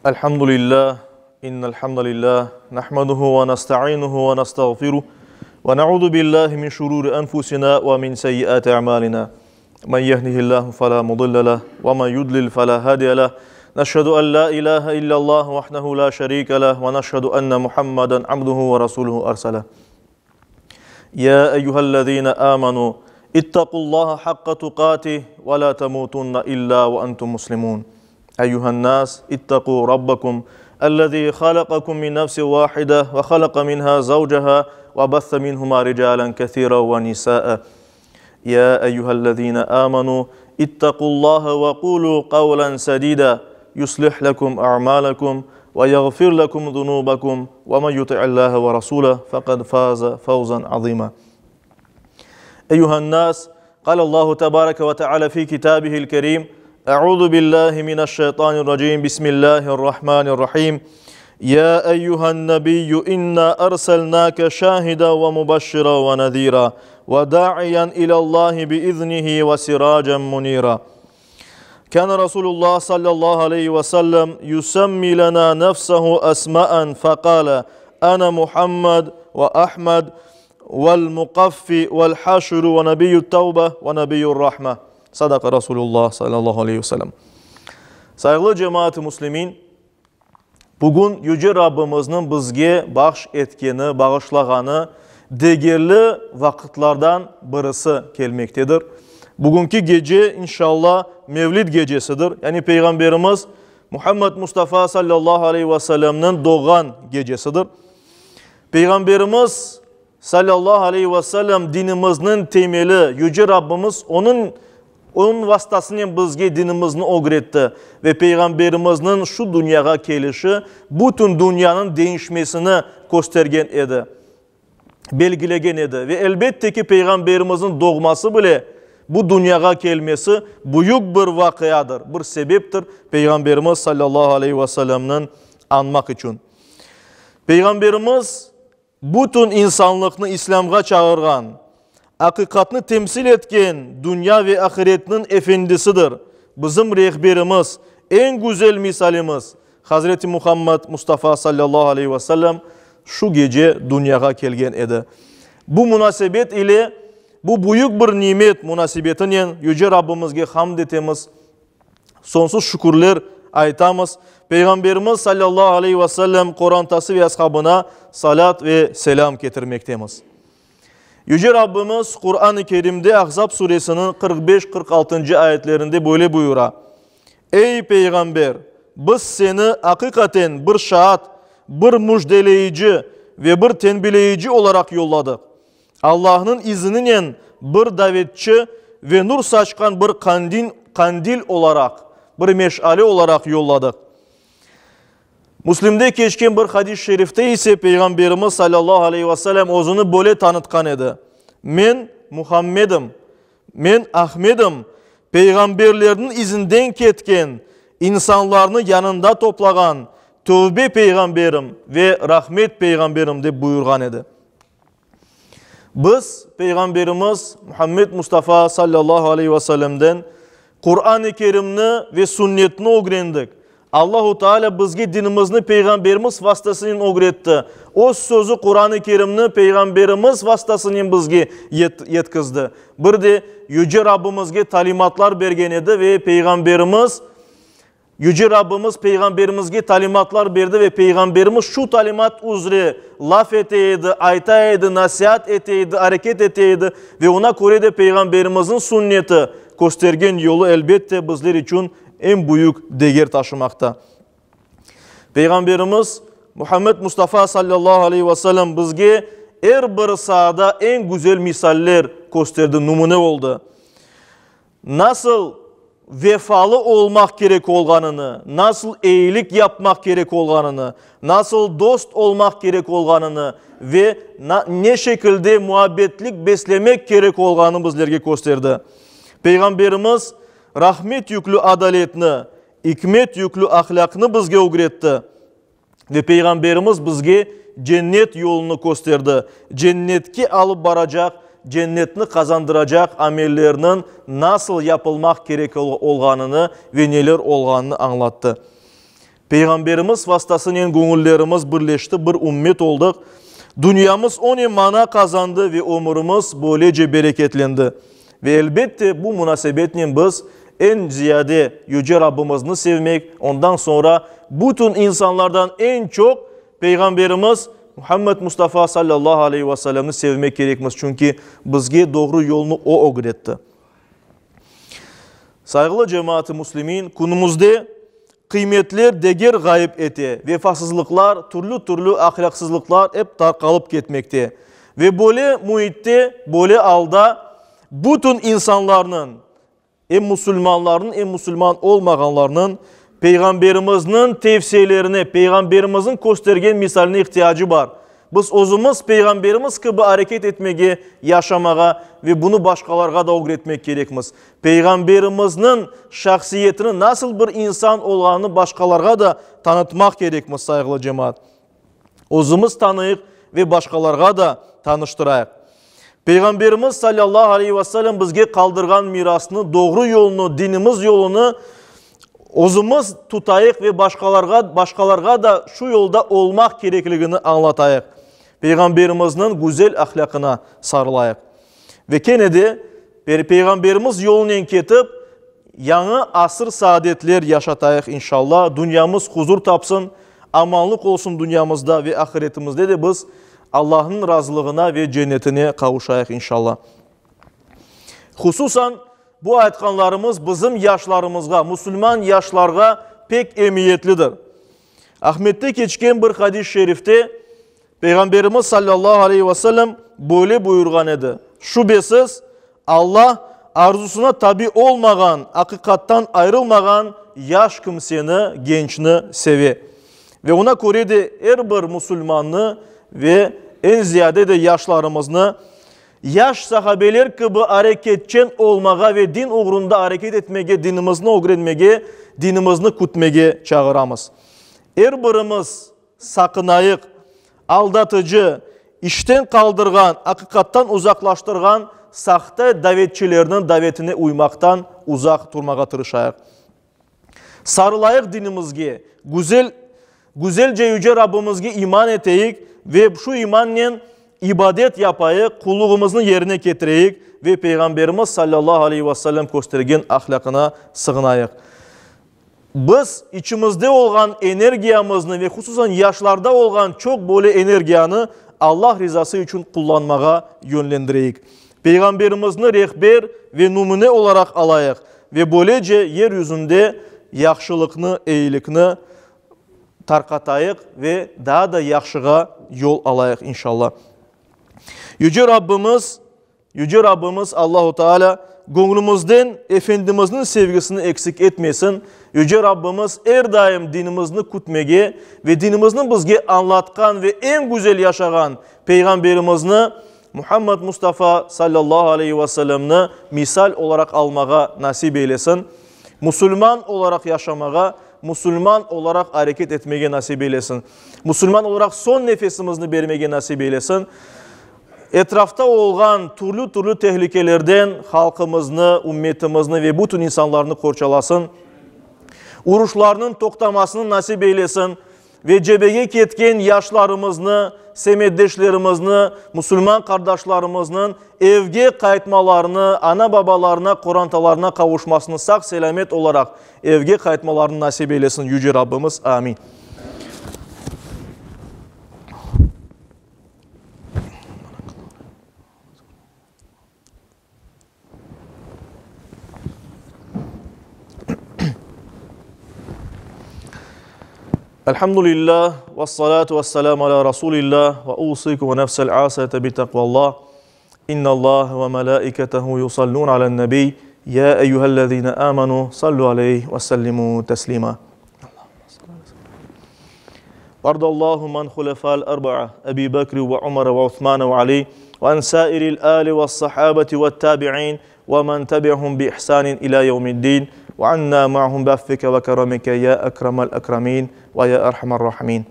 الحمد لله إن الحمد لله نحمده ونستعينه ونستغفره ونعوذ بالله من شرور أنفسنا ومن سيئات أعمالنا من يهده الله فلا مضل له ومن يضلل فلا هادي له نشهد أن لا إله إلا الله وحده لا شريك له ونشهد أن محمدا عبده ورسوله أرسله يا أيها الذين آمنوا اتقوا الله حق تقاته ولا تموتن إلا وأنتم مسلمون أيها الناس اتقوا ربكم الذي خلقكم من نفس واحدة وخلق منها زوجها وبث منهما رجالا كثيرا ونساء يا أيها الذين آمنوا اتقوا الله وقولوا قولا سديدا يصلح لكم أعمالكم ويغفر لكم ذنوبكم ومن يطع الله ورسوله فقد فاز فوزا عظيما أيها الناس قال الله تبارك وتعالى في كتابه الكريم أعوذ بالله من الشيطان الرجيم بسم الله الرحمن الرحيم يا أيها النبي إنا أرسلناك شاهدا ومبشرا ونذيرا وداعيا إلى الله بإذنه وسراجا منيرا كان رسول الله صلى الله عليه وسلم يسمي لنا نفسه أسماء فقال أنا محمد وأحمد والمقفي والحاشر ونبي التوبة ونبي الرحمة صدق رسول الله صلى الله عليه وسلم Sayğılı cemaat-ı muslimin, bugün Yüce Rabbimizniñ bizge bahş etkeni, bağışlağanı degerli vaqıtlardan birisi kelmektedir. Bugünki gece, inşallah, Mevlid gecesidir, yani Peyğamberimiz Muhammed Mustafa sallallahu aleyhi ve sellemniñ doğğan gecesidir. Peyğamberimiz, salâllahu aleyhi ve sellem, dinimizniñ temeli, Yüce Rabbimiz onıñ, onıñ vastasınen bizge dinimizni ögretti ve Peyğamberimizniñ şu dünyağa kelişi bütün dünyanıñ deñişmesini köstergen edi, belgilegen edi. Ve elbette ki, Peyğamberimizniñ doğması bile, bu dünyağa kelmesi büyük bir vaqiadır, bir sebeptir Peyğamberimiz, salâllahu aleyhi ve sellemniñ añmaq içün. Peyğamberimiz bütün insanlıqnı İslâmğa çağırğan, aqiqatnı temsil etken dünya ve ahiretniñ efendisidir, bizim rehberimiz, eñ güzel misalimiz, Hazreti Muhammed Mustafa sallallahu aleyhi ve sellem şu gece dünyağa kelgen edi. Bu munasebet ile, bu büyük bir nimet munasebetinen Yüce Rabbimizge hamd etemiz, Soñsuz şükürler aytamız. Peyğamberimiz salâllahu aleyhi ve sellem qorantası ve ashabına salât ve selâm ketirmektemiz. Yüce Rabbimiz Quran-ı Kerimde Ahzab suresiniñ 45, 46-ncı ayetlerinde böyle buyura, Ey, Peyğamber! Biz seni aqiqaten bir şaat, bir müjdeleyıci ve bir tenbileyici olaraq yolladıq. Allahnıñ izininen bir davetçi ve nur saçqan bir qandin, qandil olaraq, bir meşale olaraq yolladıq. Müslimde keçken bir hadis-i şerifte ise Peyğamberimiz salâllahu aleyhi ve sellem özüni böyle tanıtqan edi, Men Muhammedim, men Ahmedim, peyğamberlerniñ izinden ketken, insanlarnı yanında toplağan tövbe peyğamberim ve rahmet peyğamberim dep buyurğan edi. Biz Peyğamberimiz Muhammed Mustafa sallallahu aleyhi ve sellemden Quran-ı Kerimni ve Sünnetni ögrendik. Allahu Teala bizge dinimizni Peyğamberimiz vastasınen ögretti. Öz sözü Quran-ı Kerimni Peyğamberimiz vastasınen bizge yetkizdi. Bir de Yüce Rabbimizge talimatlar bergen edi ve Peyğamberimiz Yüce Rabbimiz Peyğamberimizge talimatlar berdi ve Peyğamberimiz şu talimat üzre laf ete edi, ayta edi, nasiat ete edi, areket ete edi ve oña köre de Peyğamberimizniñ sünneti, köstergen yolu elbette bizler içün eñ büyük deger taşımaqta. Peyğamberimiz Muhammed Mustafa sallallahu aleyhi ve sellem bizge er bir saada eñ güzel misaller kösterdi, numune oldı. Nasıl vefalı olmaq kerek olğanını, nasıl eyilik yapmaq kerek olğanını, nasıl dost olmaq kerek olğanını ve ne şekilde muabbetlik beslemek kerek olğanını bizlerge kösterdi. Peyğamberimiz rahmet yüklü adaletni, ikmet yüklü ahlâqnı bizge ögretti. Ve Peyğamberimiz bizge cennet yolunı kösterdi, cennetke alıp baracaq, cennetni qazandıracaq amellerniñ nasıl yapılmaq kerek olğanını ve neler olğanını añlattı. Peyğamberimiz vastasınen göñüllerimiz birleşti, bir ümmet oldıq. Dünyamız onen mana qazandı ve ömürimiz böylece bereketlendi. Ve elbette bu munasebetnen biz eñ ziyade Yüce Rabbimizni sevmek, ondan soñra bütün insanlardan eñ çoq Peyğamberimiz Muhammed Mustafa sallallahu aleyhi ve sellemni sevmek kerekmiz, çünki bizge doğru yolnı o ögretti. Sayğılı cemaat-ı müslimin, künümizde qıymetler deger ğayıp ete, vefasızlıqlar, türlü-türlü ahlâqsızlıqlar ep tarqalıp ketmekte. Ve böyle müitte, böyle alda bütün insanlarnıñ, em musulmanlarnıñ, em musulman olmağanlarnıñ Peyğamberimizniñ tevsiyelerine, Peyğamberimizniñ köstergen misaline ihtiyacı bar. Biz özümiz Peyğamberimiz kibi areket etmege, yaşamağa ve bunı başqalarğa da ögretmek kerekmiz. Peyğamberimizniñ şahsiyetini, nasıl bir insan olğanını başqalarğa da tanıtmaq kerekmiz, sayğılı cemaat. Özümiz tanıyıq ve başqalarğa da tanıştırayıq. Peyğamberimiz salâllahu aleyhi ve sellem bizge qaldırğan mirasnı, doğru yolnı, dinimiz yolunı özümiz tutayıq ve başqalarğa, başqalarğa da şu yolda olmaq kerekligini añlatayıq. Peyğamberimizniñ güzel ahlâqına sarılayıq. Ve kene de Peyğamberimiz yolunen ketip, yañı asır saadetler yaşatayıq inşallah, dünyamız huzur tapsın, amanlıq olsun dünyamızda ve ahiretimizde de biz Allahnıñ razılığına ve cennetine qavuşayıq inşallah. Hususan bu aytqanlarımız bizim yaşlarımızğa, musulman yaşlarğa pek emiyetlidir. Ahmette keçken bir hadis-i şerifte Peyğamberimiz sallallahu aleyhi ve sellem böyle buyurğan edi, Şübesiz, Alla arzusına tabi olmağan, aqiqattan ayrılmağan yaş kimseni, gençni seve. Ve ona köre de er bir musulmannı ve eñ ziyade de yaşlarımıznı yaş sahabeler kibi areketçen olmağa ve din oğrunda areket etmege, dinimizni ögrenmege, dinimizni kütmege çağıramız. Er birimiz Saqınayıq, aldatıcı, işten qaldırğan, aqiqattan uzaqlaştırğan sahte davetçilerniñ davetine uymaqtan uzaq turmağa tırışayıq. Sarılayıq dinimizge, güzel, güzelce Yüce Rabbimizge iman eteyik ve şu imannen ibadet yapayıq, qulluğımıznı yerine ketireyik ve Peyğamberimiz sallallahu aleyhi ve sellem köstergen ahlâqına sığınayıq. Biz içimizde olğan energiyamıznı ve hususan yaşlarda olğan çoq böyle energiyanı Allah rizası içün qullanmağa yönlendireyik. Peyğamberimizni rehber ve nümüne olaraq alayıq ve böylece yer yüzünde yahşılıqnı, eyilikni tarqatayıq ve daa da yahşığa yol alayıq, inşallah. Yüce Rabbimiz Yüce Rabbimiz Allahu Teala göñlümizden Efendimizniñ sevgisini eksik etmesin. Yüce Rabbimiz er daim dinimizni kütmege ve dinimizni bizge añlatqan ve eñ güzel yaşağan Peyğamberimizni Muhammed Mustafa sallallahu aleyhi ve sellemni misal olaraq almağa nasip eylesin. Musulman olaraq yaşamağa, musulman olaraq areket etmege nasip eylesin. Musulman olaraq soñ nefesimizni bermege nasip eylesin. Etrafta olğan türlü-türlü tehlikelerden halqımıznı, ümmetimizni ve bütün insanlarnı qorçalasın. Uruşlarnıñ toqtamasını nasip eylesin ve cebege ketken yaşlarımıznı, semetdeşlerimizni, musulman qardaşlarımıznıñ evge qaytmalarını, ana-babalarına, qorantalarına qavuşmasını sağ-selâmet olaraq evge qaytmalarını nasip eylesin Yüce Rabbimiz. Amin. Elhamdülillah, ve salatu ve selamu ala Rasulillah, ve usikum ve nefsel asiyete bi takvallah. İnna Allah ve melaiketehu yusallun alen nebi. Ya eyyühellezine amenu sallu aleyhi ve sellimu teslima. Vardallahu an hulefal arba'a Ebi Bekri ve Umar ve Osman ve Ali ve an sairil ali ve sahabeti ve tabi'in ve men tebi'hum bi ihsanin ila yevmiddin ve anna ma'hum bi affike ve keramike ya ekremel ekremin ve ya erhamer rahimin.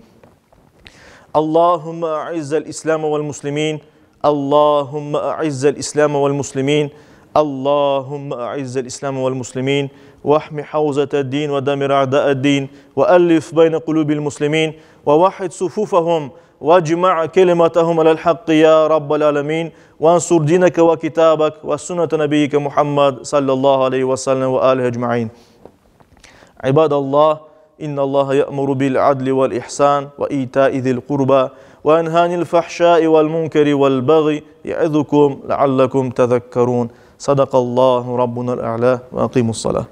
Allahümme a'izzel İslam vel muslimin. Allahümme a'izzel İslam vel muslimin. اللهم أعز الإسلام والمسلمين واحم حوزة الدين ودمر أعداء الدين وألف بين قلوب المسلمين ووحد صفوفهم واجمع كلمتهم على الحق يا رب العالمين وانصر دينك وكتابك وسنة نبيك محمد صلى الله عليه وسلم وآله أجمعين عباد الله إن الله يأمر بالعدل والإحسان وإيتاء ذي القربى وينهى عن الفحشاء والمنكر والبغي يعظكم لعلكم تذكرون صدق الله ربنا الأعلى وأقيموا الصلاة.